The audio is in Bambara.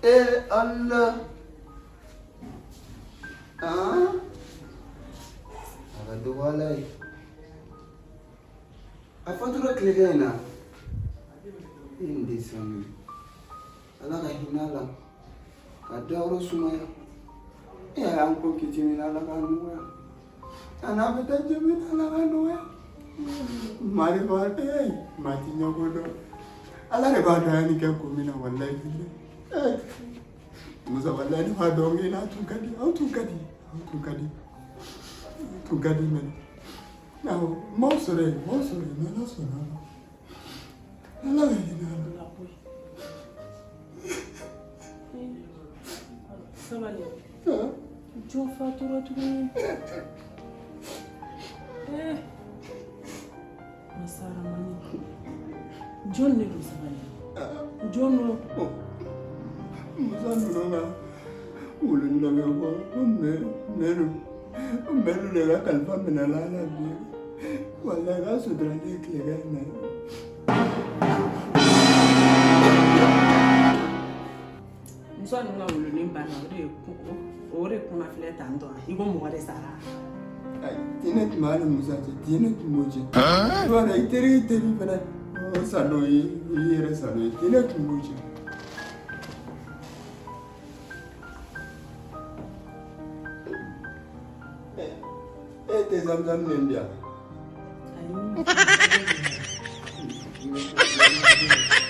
Ee Ala, aa, a ka dɔgɔ Ala ye. A fatura tilegan in na. E nin de sanu. Ala ka hinɛ a la. Ka dayɔrɔ sumaya. E y'a y'an ko kiti min na, Ala k'a nɔgɔya. A n'a bɛ taa jɛ min na, Ala k'a nɔgɔya. Maa de b'a ee maa ti ɲɛko dɔn. Ala de b'a dɔn a ye nin kɛ kun min na, walayi bilayi. Ee Musa, walayi ne b'a dɔn k'i n'a tun ka di, aw tun ka di, aw tun ka di, aw tun ka di mɛnɛ. Awɔ, n m'aw sɔrɔ yen, n m'aw sɔrɔ yen, n'Ala sɔnna a ma. Ala ka hinɛ a la. Sabali. Jɔn fatura tuguni? Eh. Masaramani. Jɔn de don, sabali? Jɔn don? Musa ninnu ka wulu dɔ bɛ ko ko mɛlu mɛlu de ka kalifa minɛla a la bi, walayi k'a sutura ne ye tilegan in na. Musa ninnu ka wulunin banna, o de ye o de kuma filɛ tan tɔ, i ko mɔgɔ de sara. Ayi, diinɛ tun b'a ni Musa cɛ, diinɛ tun b'o cɛ. I b'a dɔn, i teri, i teri fɛnɛ o sa dɔ ye, i yɛrɛ sa dɔ ye, diinɛ tun b'o cɛ. E tɛ zamzam min di yan. Ayi.